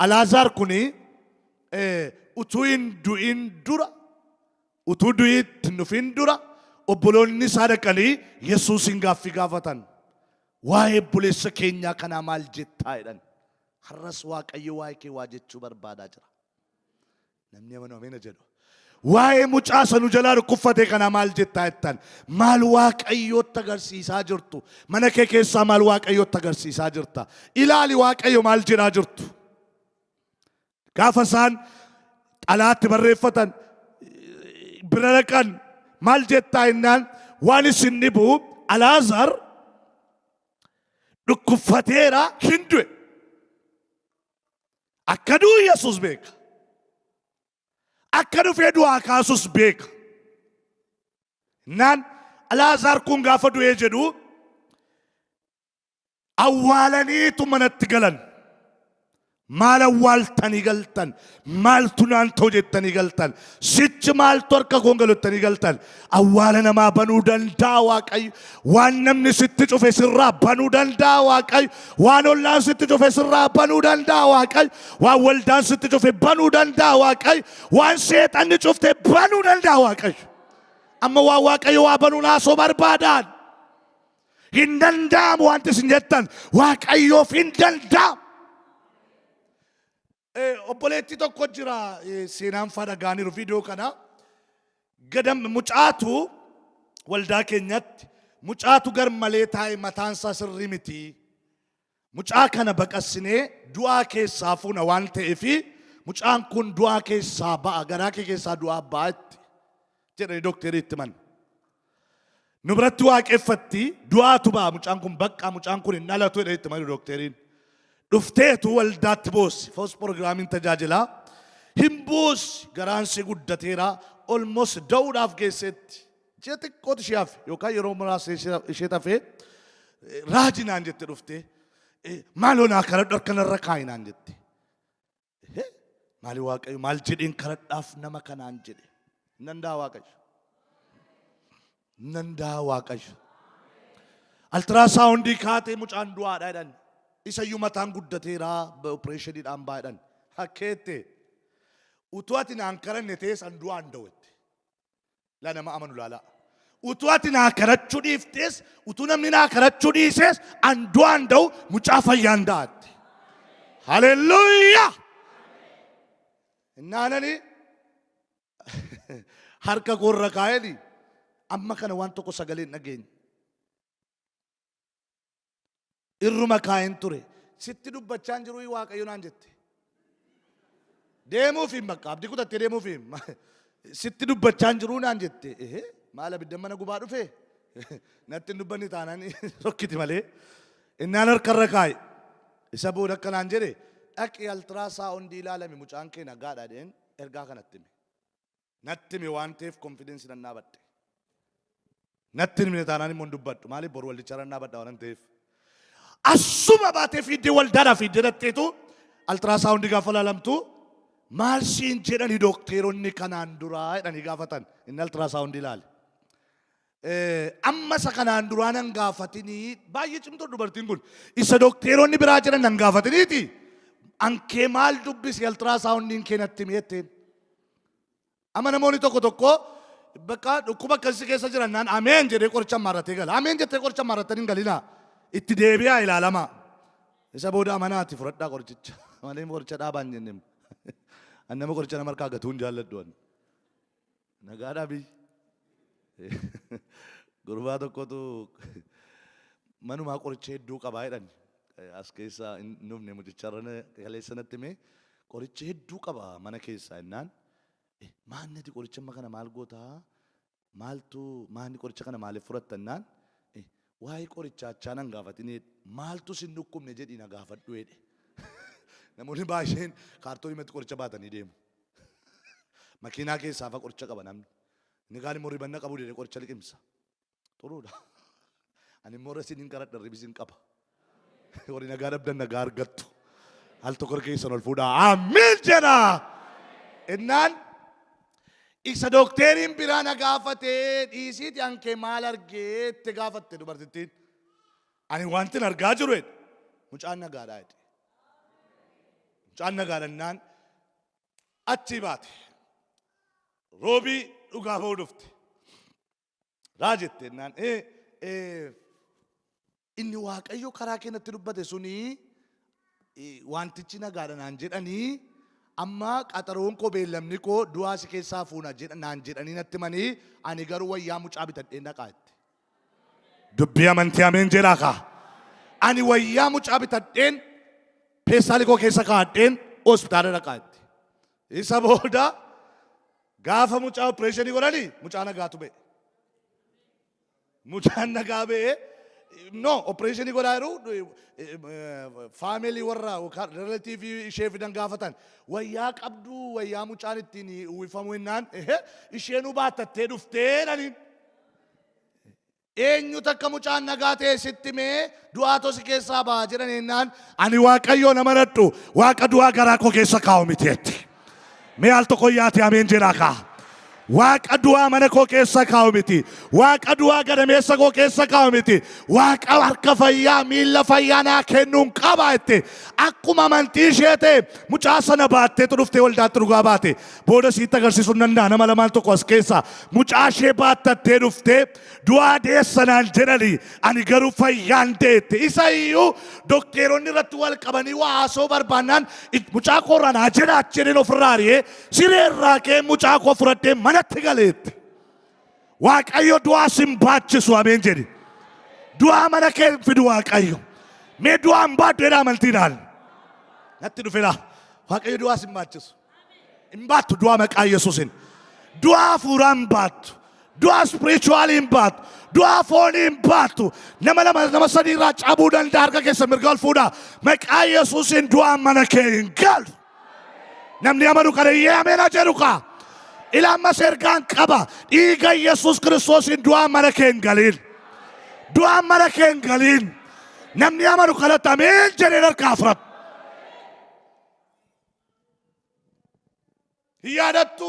A: Alaazaar kuni utuu hin du'in dura utuu du'iitti hin dhufin dura obboloonni isaa dhaqanii Yesuusin gaaffii gaafatan. Waa'ee obboleessa keenyaa kanaa maal jettaa jedhan. Har'as Waaqayyo waa'ee kee waa jechuu barbaadaa jira. Namni amanu ameena jedhu. Waa'ee mucaa isa nu jalaa dhukkubfate kanaa maal jettaa jettan? Maal Waaqayyootti agarsiisaa jirtu? Mana kee keessaa maal Waaqayyootti agarsiisaa jirta? Ilaali Waaqayyo maal jedhaa jirtu? Gaafa isaan xalaatti barreeffatan bira dhaqan maal jettaa jennaan waan isin dhibu Alaazar dhukkubfateera hin du'e. Akka du'u Yesuus beeka. Akka dhufee du'aa kaasus beeka. Naan Alaazaar kun gaafa du'ee jedhu awwaalaniitu manatti galan. Maal awwaaltanii galtan? Maaltu naan ta'u jettanii galtan? Sichi maaltu harka koon galu jettanii galtan? Awwaala namaa banuu danda'a Waaqayyo. Waan namni sitti cufe sirraa banuu danda'a Waaqayyo. Waan ollaan sitti cufe sirraa banuu danda'a Waaqayyo. Waan waldaan sitti cufe banuu danda'a Waaqayyo. Waan seexanni cufte banuu danda'a Waaqayyo. Amma waan Waaqayyo waa banuun haasoo barbaadaan. Hin danda'amu wanti isin jettan Waaqayyoof hin danda'amu. Obboleettii tokko jira seenaan faa dhaga'aniiru viidiyoo kana. Gadam mucaatu Waldaa keenyatti mucaatu gar malee taa'e, mataansaa sirrii miti. Mucaa kana baqassinee du'aa keessaa fuuna waan ta'eefi mucaan kun du'aa keessaa ba'a, garaa kee keessaa du'aa ba'a itti jedhanii dookterii itti himan. Nu biratti waaqeffatti, du'aatu ba'a, mucaan kun bakka mucaan kun hin dhalatu jedhanii itti himani dookteriin. Dhufteetu waldaatti boossi. Foos proogiraamiin tajaajilaa. Hin boossi, garaan si guddateera, almost da'uudhaaf geesseetti. Ji'a xiqqootu ishee hafe yookaan yeroo muraasa ishee tafee raajii naan jette dhuftee, maaloo naa kadhadhu, harka narra kaa'i naan jette. Maali Waaqayyo maal jedheen kadhadhaaf nama kanaan jedhe. Nan daa Waaqayyo. Nan daa Waaqayyo. Ultrasoundii kaatee mucaan du'aadha jedhan. Isayyuu mataan guddateera, opereeshiniidhaan ba'a jedhan. Hakkeette. Utuu ati naan kadhanne ta'es an du'aan da'utti. Laa, nama amanu laalaa. Utuu ati naa kadhachuu dhiiftes, utuu namni naa kadhachuu dhiises, an du'aan da'u, mucaa fayyaan da'atte. Haleluuyaa! Innaanani harka koorra kaa'eni amma kana waan tokko sagalee hin dhageenye. Irruma kaa'een ture. Sitti dubbachaa hin jiru Waaqayyo naan jette. Deemuuf hin bakka abdii kutattee deemuuf hin sitti dubbachaa hin jiru naan jette. Ehe, maal abidda mana gubaa dhufe? Natti hin dubbanni taanaan sokkiti malee. Innaan harkarra kaa'e. Isa booda akka naan jedhe, dhaqi ultrasoundii ilaalami, mucaan kee nagaadha jedheen ergaa kanatti hime. Natti hime waan ta'eef confidence nan dhaabadhe. Natti himne taanaan immoo hin dubbadhu. Maaliif boru waldicha nan dhaabadha waan ta'eef. Asuma baatee fiiddee waldaadhaa fiiddee dhatteetu ultrasoundii gaafa ilaalamtu, maal siin jedhani dookteeronni kanaan duraa jedhanii gaafatan inni ultrasoundii ilaale. Amma isa kanaan duraa nan gaafatinii, baay'ee cimtuu dubartiin kun, isa dookteeronni biraa jedhan nan gaafatiniiti. Ankee maal dubbisi ultrasoundiin kee natti himi jetteen. Amma namoonni tokko tokko bakka dhukkuba akkasii keessa jiran naan ameen jedhee qoricha maratee gala. Ameen jettee qoricha marattanii hin galinaa. Itti deebi'aa ilaalamaa. Isa booda amanaati fudhadhaa qorichicha. Malee qoricha dhaabaa hin jenne. An nama qoricha nama harkaa gatuu hin jaalladhu. Ani. Nagaadhaa biyyi. Gurbaa tokkotu manumaa qoricha hedduu qabaa jedhan. As keessa hin dhufne, mucicharra kaleessa natti hime, qoricha hedduu qaba mana keessaa jennaan. Maanni ati qoricha amma kana maal gootaa? Maaltu maanni qoricha kana maaliif fudhatta jennaan, waa'ee qorichaachaa nan gaafatin, maaltu sin dhukkubne jedhii na gaafadhu jedhe. Namoonni baay'een kaartoonii matti qoricha baatanii deemu. Makiinaa keessaa fa qoricha qaba namni. Inni kaan immoo ribanna qabu jedhee qoricha liqimsa. Xuruudha. Ani immoo irra isiniin kadhadha, ribi isin qaba. Warri nagaa dhabdan nagaa argattu. Al tokko keessan ol fuudhaa. Amiin jedha. Innaan isa dookteriin biraa na gaafatee dhiisiiti, ankee maal argee itti gaafatte dubartittiin. Ani wanti argaa jiru jedhe. Mucaan nagaadhaa jedhe. Mucaan nagaadhannaan achi baate. Roobii dhugaa ba'uu dhufte. Raa jette naan, inni Waaqayyo karaa keenyatti dubbate suni wantichi nagaadha naan jedhanii, amma qaxaroon koo, beellamni koo du'aa si keessaa fuuna jedha naan jedhanii natti himanii, ani garuu wayyaa mucaa bitadhee naqaa jette. Dubbii amantii ameen jedhaa kaa. Ani wayyaa mucaa bitadheen peessaalii koo keessa kaa'adheen hospitaala dhaqaa jette. Isa booda gaafa mucaa opereeshinii godhanii mucaa nagaatu ba'e. Mucaan nagaa ba'ee, no, opereeshinii godhaa jiru, family warra yookaan relative ishee fidan gaafatan, wayyaa qabdu, wayyaa mucaan ittiin uwwifamu jennaan, isheenuu baattattee dhuftee jedhaniin. Eenyu takka mucaan nagaa ta'e sitti mee du'aatoo si keessaa ba'a jedhan jennaan, ani Waaqayyoo nama nadhu, Waaqa du'aa garaa koo keessa kaa'u miti jetti. Mee al tokko yaati ameen jedhaa kaa. Waaqa du'aa mana koo keessa kaa'u miti. Waaqa du'aa gadameessa koo keessa kaa'u miti. Waaqa harka fayyaa, miilla fayyaa naa kennuun qaba jette. Akkuma amantii ishee ta'e mucaa sana baatteetu dhuftee waldaatti dhugaa baate. Booda siitti agarsiisuu hin danda'a nama lamaan tokko as keessa. Mucaa ishee baattattee dhuftee, du'aa deessanaan jedhani, ani garuu fayyaan deette. Isa iyyuu dokteeronni irratti wal qabanii waa haasoo barbaannaan, mucaa koo irraa naa jedhaa jedheen ofirraa ari'ee siree irraa ka'ee mucaa koo fudhadhee manatti galeette. Waaqayyo du'aa sin baachisu ameen jedhi. Du'aa mana kee hin fidu Waaqayyo. Mee du'aa hin baadhu jedha amantiidhaan. Natti dhufeera. Waaqayyo du'aa sin baachisu. Hin baattu du'aa maqaa Yesuusin. Du'aa hafuuraa hin baattu. Du'aa spiritual hin baattu. Du'aa foonii hin baattu. Nama lama nama sadii irraa cabuu danda'a harka keessa mirga ol fuudhaa. Maqaa Yesuusin du'aan mana kee hin galu. Namni amanu kana iyyee ameen haa jedhu kaa. Ila ammas ergaan qaba. Dhiiga Yesuus Kiristoosiin du'aan mana kee hin galiin. Du'aan mana kee hin galiin. Namni amanu kanatti ameen jedheen harkaa fudhatu. Hin yaadattu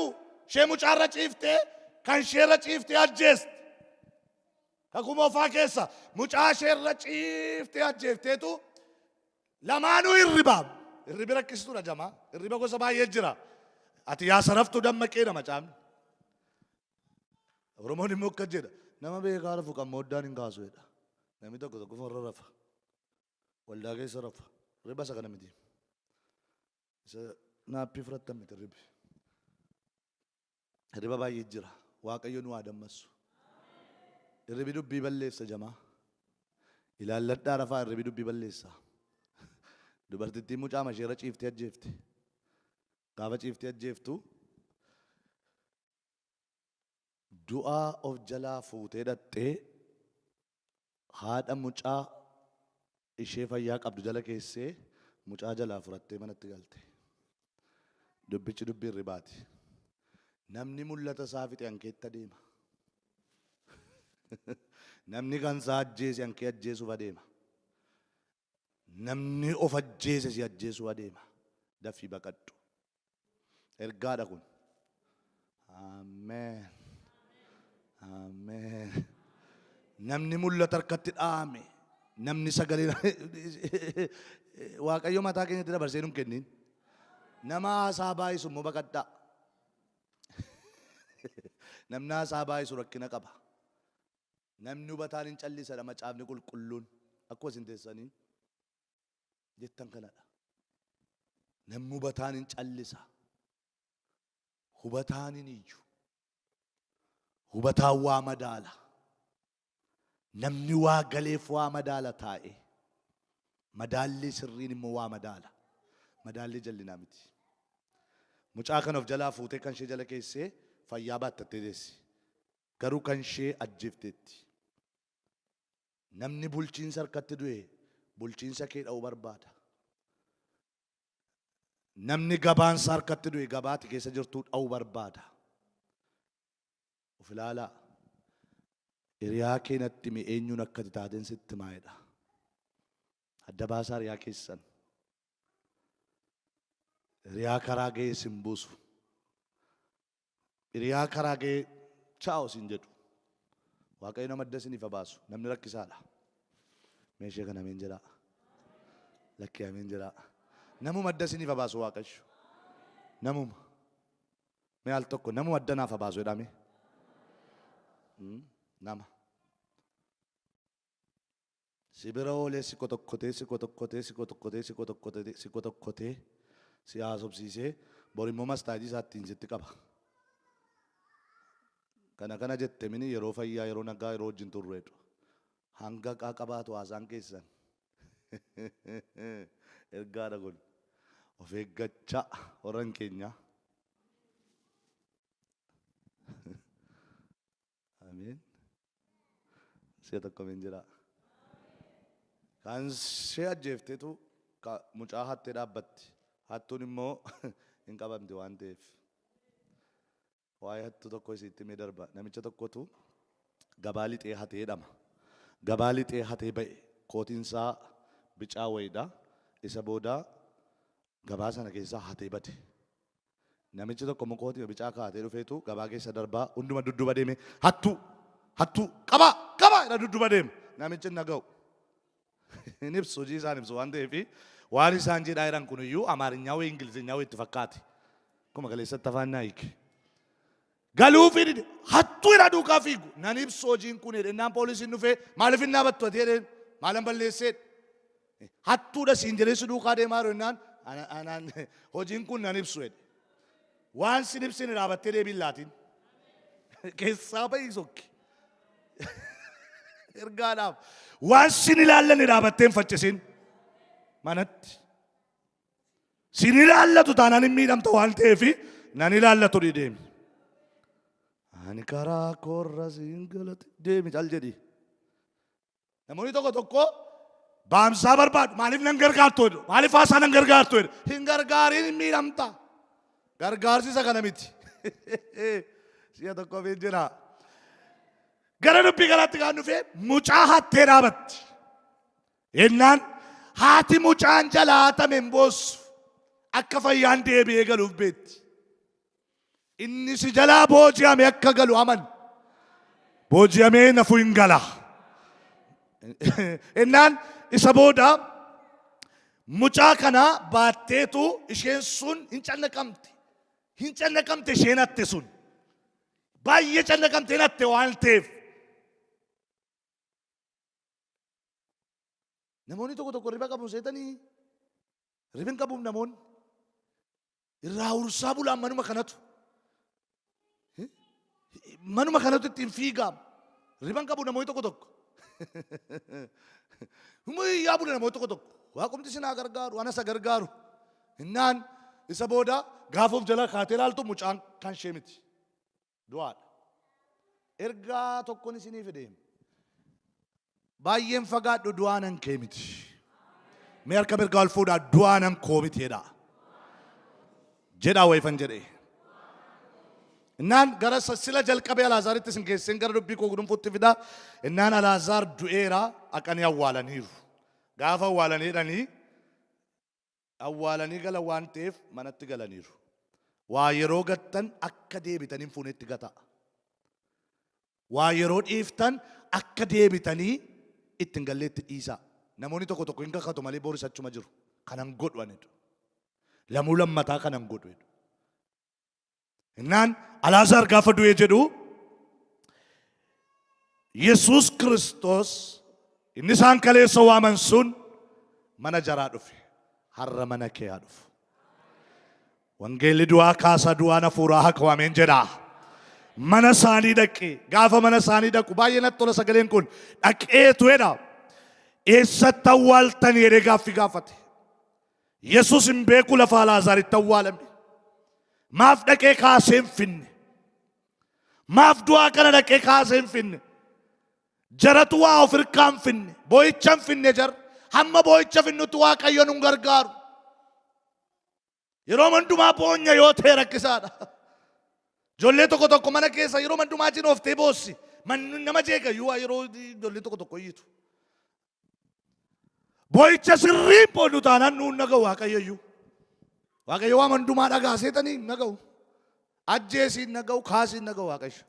A: ishee mucaarra ciiftee kan isheerra ciiftee ajjeeste. Kakuu moofaa keessa mucaa isheerra ciiftee ajjeefteetu Lamaanuu hirriba. Hirribi rakkistuudha jamaa. Hirriba gosa baay'ee jira. Ati yaa saraftuu dammaqeedha macaafni. Oromoon immoo akkas jedha. Nama beekaa rafu kan mooddaan hin kaasu jedha. Namni tokko tokko irra rafa. Waldaa keessa rafa. Hirriba isa kana miti. Isa naappii fudhattan miti hirribi. Hirriba baay'ee jira. Waaqayyo nu haa dammassu. Hirribi dubbii balleessa jamaa. Ilaalladhaa rafaa hirribi dubbii balleessa. Dubartittiin mucaa isheerra ciiftee ajjeefte. Gaafa ciiftee ajjeeftu du'aa of jalaa fuutee dhaxxee haadha mucaa ishee fayyaa qabdu jala keessee mucaa jalaa furattee manatti galte. Dubbichi dubbii hirribaati. Namni mul'ata isaa fixe hankeetti adeema. Namni kan isaa ajjeese hankee ajjeesuuf adeema. Namni of ajjeese si ajjeesuu adeema. Dafii baqadhu. Ergaadha kun. Ameen. Ameen. Namni mul'ata harkatti dhaame. Namni sagalee Waaqayyo mataa keenyatti dabarsee nun kennin. Nama haasaa baay'isu immoo baqadhaa. Namni haasaa baay'isu rakkina qaba. Namni hubataan hin callisadha macaafni qulqulluun. Akkuma isin teessanii jettan kanadha. Namni hubataan hin callisa. Hubataan hin iyyu. Hubataan waa madaala. Namni waa galeef waa madaala taa'e. Madaallii sirriin immoo waa madaala. Madaallii jallinaa miti. Mucaa kana of jalaa fuutee kan ishee jala keessee fayyaa baattattee teessi. Garuu kan ishee ajjeefteetti. Namni bulchiinsa harkatti du'e bulchiinsa kee dha'uu barbaada. Namni gabaansa harkatti du'e gabaati keessa jirtuu dha'uu barbaada. Of ilaalaa. Hiriyaa kee natti himi eenyuun akka ati taateen sitti himaa jedha. Adda baasaa hiriyaa keessan. Hiriyaa karaa ga'ee sin buusu. Hiriyaa karaa ga'ee chaa'o sin jedhu. Waaqayyo nama adda isiniif haa baasu. Namni rakkisaadha. Meeshee kana ameen jedhaa. Lakkee ameen jedhaa. Namuma adda isiniif haa baasu Waaqayyo. Namuma. Mee al tokko namuma adda naaf haa baasu jedhame. Nama. Si bira oolee si qotokkotee si qotokkotee si qotokkotee si qotokkotee si qotokkotee si haasofsiisee bor immoo mastaajii isaa ittiin sitti qaba. Kana kana jette mini yeroo fayyaa yeroo nagaa yeroo wajjin turre jedhu. Hanga qaa qabaatu haasaan keessan. Ergaadha kun. Of eeggachaa warran keenyaa. Ameen. Si'a tokko ameen jedhaa. Kan ishee ajjeefteetu mucaa hattee dhaabbatti. Hattuun immoo hin qabamti waan ta'eef. Waa'ee hattuu tokko isitti himee darba. Namicha tokkotu gabaa lixee hatee jedhama. Gabaa lixee hatee ba'e. Kootiin isaa bicaa wayiidha. Isa booda gabaa sana keessaa hatee bade. Namichi tokko immoo kootii bicaa kaa'atee dhufeetu gabaa keessa darbaa hunduma dudduuba deeme hattuu hattuu qabaa qabaa jedha dudduuba deema. Namichi hin dhaga'u. Hin ibsu hojii isaan ibsu waan ta'eef waan isaan jedhaa jiran kun iyyuu Amaarinyaa wayii Ingilizinyaa wayii itti fakkaate. Akkuma kaleessatti afaan naa hiike. Galuufii dide hattuu irraa duukaa fiigu nan ibsu hojiin kun jedhe innaan poolisiin dhufee maaliif hin dhaabattu ati jedheen maalan balleessee hattuudha siin jedhee si duukaa deemaa jiru innaan anaan hojiin kun nan ibsu jedhe. Waan sin ibsine dhaabattee deebiin laatiin. Keessaa bahi sokki. Ergaadhaaf waan sin ilaallanne dhaabattee hin faccisin. Manatti. Sin ilaallatu taanaan hin miidhamta waan ta'eef nan ilaallatu deemi. Ani karaa koorra siin galate deemi cal jedhi. Namoonni tokko tokko baamsaa barbaadu. Maaliif nan gargaartu jedhu. Maaliif haasaa nan gargaartu jedhu. Hin gargaariin hin miidhamta. Gargaarsi isa kana miti. Si'a tokko ofiin jira. Gara dubbii kanaatti kan dhufe mucaa hattee dhaabatti. Jennaan haati mucaan jalaa hatame hin boossu. Akka fayyaan deebi'ee galuuf beetti. Inni si jalaa booji'ame akka galu aman. Booji'amee nafu hin gala. Innaan isa booda mucaa kana baatteetu isheen sun hin cannaqamte. Hin cannaqamte isheen hatte sun. Baay'ee cannaqamte hin hatte waan ta'eef. Namoonni tokko tokko riba qabu seetanii riba hin qabuuf namoonni. Irraa ursaa bulaan manuma kanatu. Manuma kanatu ittiin fiigaam. Riban qabu namoonni tokko tokko. Yaa bula namoonni tokko tokko. Waaqumti isin haa gargaaru, anas haa gargaaru. Innaan isa booda gaafa of jala kaatee ilaaltu mucaan kan ishee miti. Du'aadha. Ergaa tokkon isinii fide. Baay'een fagaadhu du'aa nan kee miti. Mee harka mirgaa ol fuudhaa du'aa nan koo miti jedhaa. Jedhaa wayifan jedhee. Innaan gara sila jalqabee Alaazaaritti isin geesseen gara dubbii koo gudunfuutti fidaa. Innaan Alaazaar du'eera haqanii awwaalaniiru. Gaafa awwaalanii jedhanii awwaalanii galan waan ta'eef manatti galaniiru. Waa yeroo gattan akka deebitanii hin fuunetti gataa. Waa yeroo dhiiftan akka deebitanii itti hin galleetti dhiisaa. Namoonni tokko tokko hin kakatu malee boris achuma jiru. Kanan godhu ani jedhu. Lamuu lammataa kanan godhu jedhu. Innaan Alaazaar gaafa du'ee jedhu Yesuus Kiristoos inni isaan kaleessa waaman sun mana jaraa dhufe. Har'a mana kee haa dhufu. Wangeelli du'aa kaasa du'aan hafuuraa haqa waameen jedha. Mana isaanii dhaqe gaafa mana isaanii dhaqu baay'ee natti tola sagaleen kun dhaqeetu jedha. Eessatti awwaaltanii jedhee gaaffii gaafate. Yesuus hin beeku lafa Alaazaaritti awwaalame. Maaf dhaqee kaasee hin finne? Maaf du'aa kana dhaqee kaasee hin finne? Jaratu waa of hirkaa hin finne. Boo'icha hin finne jar. Hamma boo'icha finnutti Waaqayyo nun gargaaru. Yeroo hundumaa boonya yoo ta'e rakkisaadha. Ijoollee tokko tokko mana keessa yeroo hundumaa cinooftee boossi. Manni nama jeeqa iyyuu yeroo ijoollee tokko tokko iyyitu. Boo'icha sirriin boonnu taanaan nuun naga'u Waaqayyo iyyuu. Waaqayyo waan hundumaa dhagaa seetanii hin naga'u. Ajjeesii hin naga'u, kaasii hin naga'u Waaqayyo.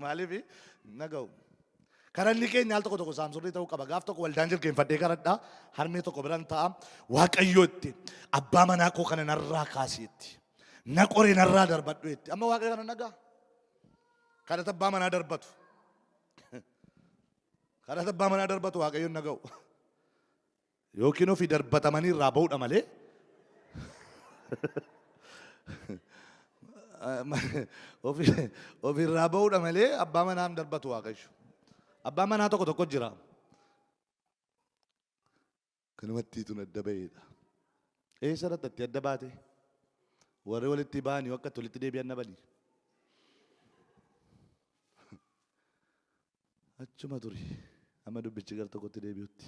A: Maaliif hin naga'u? Karanni keenya al tokko tokko saamsurrii ta'uu qaba. Gaaf tokko waldaan jilgeenfadhee karadhaa harmee tokko biran ta'a. Waaqayyo itti abbaa manaa koo kana narraa kaasii itti. Na qoree narraa darbadhu itti. Amma Waaqayyo kana nagaa. Kadhata abbaa manaa darbatu. Kadhata abbaa manaa darbatu Waaqayyoon naga'u. Yookiin ofii darbatamanii irraa ba'uudha malee. Ofii irraa ba'uudha malee abbaa manaa hin darbatu Waaqayyo. Abbaa manaa tokko tokko jira. Kanumatti tun adda ba'eedha. Eessa irratti adda baate? Warri walitti ba'anii akka walitti deebi'an dhabanii. Achuma turi amma dubbichi gar tokkotti deebi'utti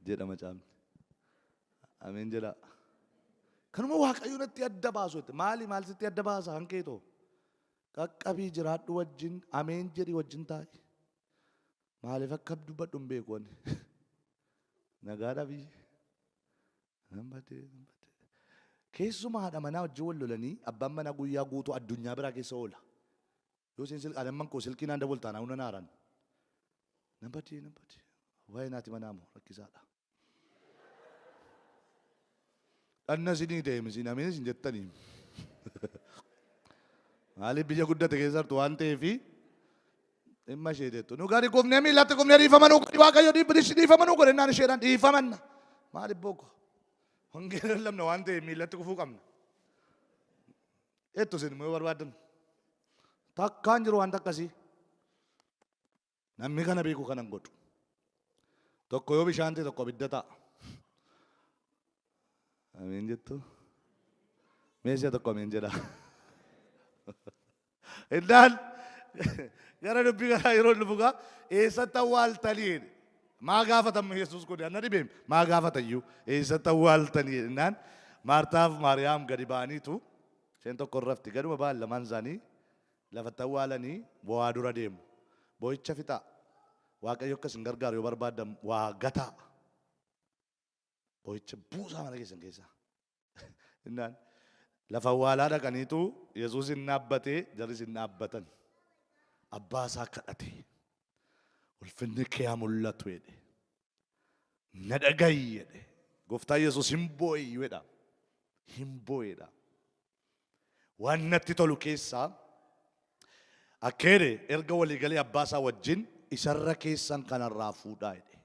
A: jedha macaafni. Ameen jedhaa. Kanuma Waaqayyo natti adda baasu jette. Maali maal sitti adda baasa hankeetoo? Qaqqabii jiraadhu wajjin ameen jedhi wajjin taa'i. Maaliif akka dubbadhu hin beeku ani. Nagaa dhabii. Nan badee, nan badee. Keessumaa haadha manaa wajjin wal lolanii abbaan manaa guyyaa guutuu addunyaa biraa keessa oola. Yoo isheen silqaa lamman koo silkii naan dawwaltaan hauna naaran. Nan badee, nan badee. Waa'ee naati manaa moo rakkisaadha. Dhanna isinii ta'e misiin ameen isin jettanii. Maaliif biyya guddate keessa jirtu waan ta'eefi dhimma ishee jettu. Nu gadi kufnee miillatti kufnee dhiifama nu godhi Waaqayyo dhiifama nu godhe naan isheedhaan dhiifamanna. Maaliif booko? Wangeela lallabna waan ta'eef miillatti kufuu qabna. Jettu isin immoo yoo barbaaddan. Takkaan jiru wanta akkasii. Namni kana beeku kana hin godhu. Tokko yoo bishaan ta'e tokko abidda ta'a. Ameen jettu. Mee si'a tokko ameen jedha. Innaan gara dubbii kanaa yeroo dhufu gaa eessatti awwaaltanii jedhe. Maa gaafatan Yesuus kun anna dhibeem maa gaafatayyuu eessatti awwaaltanii jedhe. Innaan Maartaaf Maariyaam gadi ba'aniitu isheen tokko hin rafti gaduma ba'an lamaan isaanii lafatti awwaalanii bo'aa dura deemu. Boo'icha fixaa. Waaqayyo akka isin gargaaru yoo barbaaddan waa gataa. Boo'icha buusaa mana keessan keessaa. Innaan lafa awwaalaa dhaqaniitu Yesuus hin dhaabbatee jarris hin dhaabbatan. Abbaa isaa kadhate. Ulfinni kee haa mul'atu jedhe. Na dhaga'i jedhe. Gooftaa Yesuus hin boo'e jedha. Hin boo'edha. Waan natti tolu keessaa akka jedhe erga walii galee abbaa isaa wajjin isarra keessan kanarraa fuudhaa jedhe.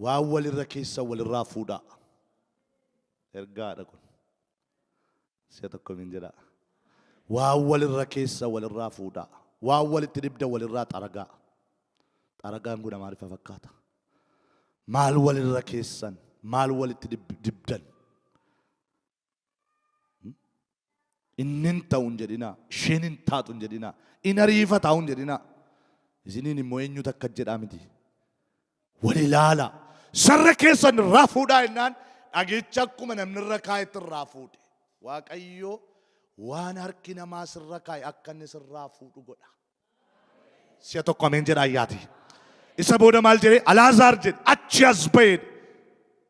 A: Waan walirra keessan walirraa fuudhaa. Ergaadha kun. Si'a tokko min jedhaa. Waan walirra keessan walirraa fuudhaa. Waan walitti dibdan walirraa xaragaa. Xaragaan kun Amaariffa fakkaata. Maal walirra keessan? Maal walitti dibdan? Inni hin ta'u hin jedhinaa. Isheen hin taatu hin jedhinaa. In ariifataa hin jedhinaa. Isiniin immoo eenyutu akka jedhaa miti. Wal ilaala. Sarra keessan irraa fuudhaa jennaan dhagicha akkuma namni irra kaa'etti irraa fuudhe. Waaqayyo waan harki namaa sirra kaa'e akka inni sirraa fuudhu godha. Si'a tokko ameen jedha ayyaati. Isa booda maal jedhee Alaazaar jedhe achi as ba'e.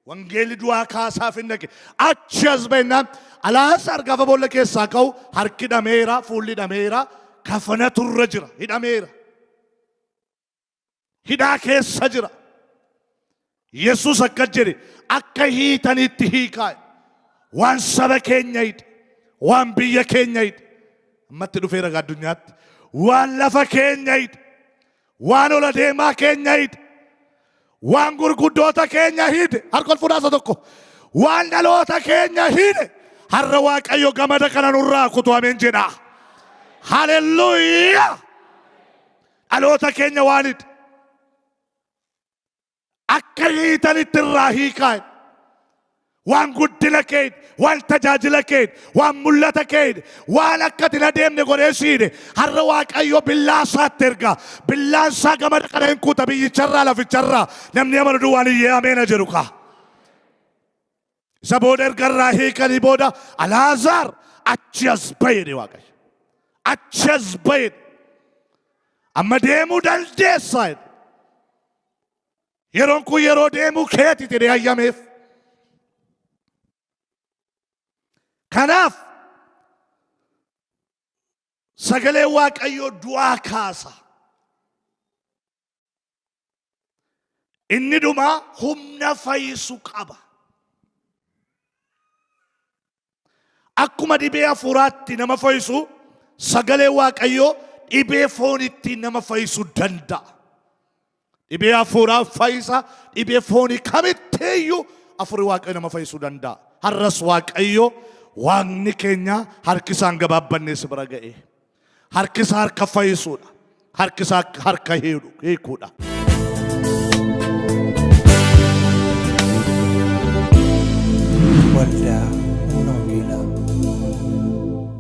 A: Wangeelli du'aa kaasaaf hin dhaqe. Achi as ba'e Alaazaar gaafa boolla keessaa ka'u harki hidhameera, fuulli hidhameera, kafanatu irra jira, hidhameera. Hidhaa keessa jira. Yesuus akkas jedhe akka hiitanitti hiikaa. Waan saba keenya hidhe, waan biyya keenya hidhe, ammatti dhufeera egaa addunyaatti, waan lafa keenya hidhe, waan ol adeemaa keenya hidhe, waan gurguddoota keenya hidhe, harka ol fuudhaa isa tokko, waan dhaloota keenya hidhe, har'a Waaqayyo gamada kana nurraa kutu ameen jedha. Haleluuyaa! Dhaloota keenya waan hidhe. Akka hiitanitti irraa hiikaa. Waan guddina kee, waan tajaajila kee, waan mul'ata kee, waan akka ati hin adeemne godhee siidhe. Har'a Waaqayyo billaa isaatti erga. Billaan isaa gamada kana hin kuta biyyicharraa laficharraa. Namni amanu duwwaan iyyee ameena jedhu kaa. Isa booda erga irraa hiikanii booda Alaazaar achi as ba'e jedhe Waaqayyo. Achi as ba'e. Amma deemuu dandeessa jedhe. Yeroon kun yeroo deemuu keeti jedhee hayyameef. Kanaaf sagalee Waaqayyoo du'aa kaasa. Inni dhumaa humna fayyisu qaba. Akkuma dhibee hafuuraatti nama fayyisu sagalee Waaqayyoo dhibee foonitti nama fayyisuu danda'a. Dhibee hafuuraa fayyisa, dhibee foonii kamittiiyyuu hafuurri Waaqayyo nama fayyisuu danda'a. Har'as Waaqayyo Waaqni keenya harki isaan gabaabbanne si bira ga'e. Harki isaa harka fayyisuudha. Harki isaa harka hiikuudha.
B: Waldaa Humna Wangeelaa.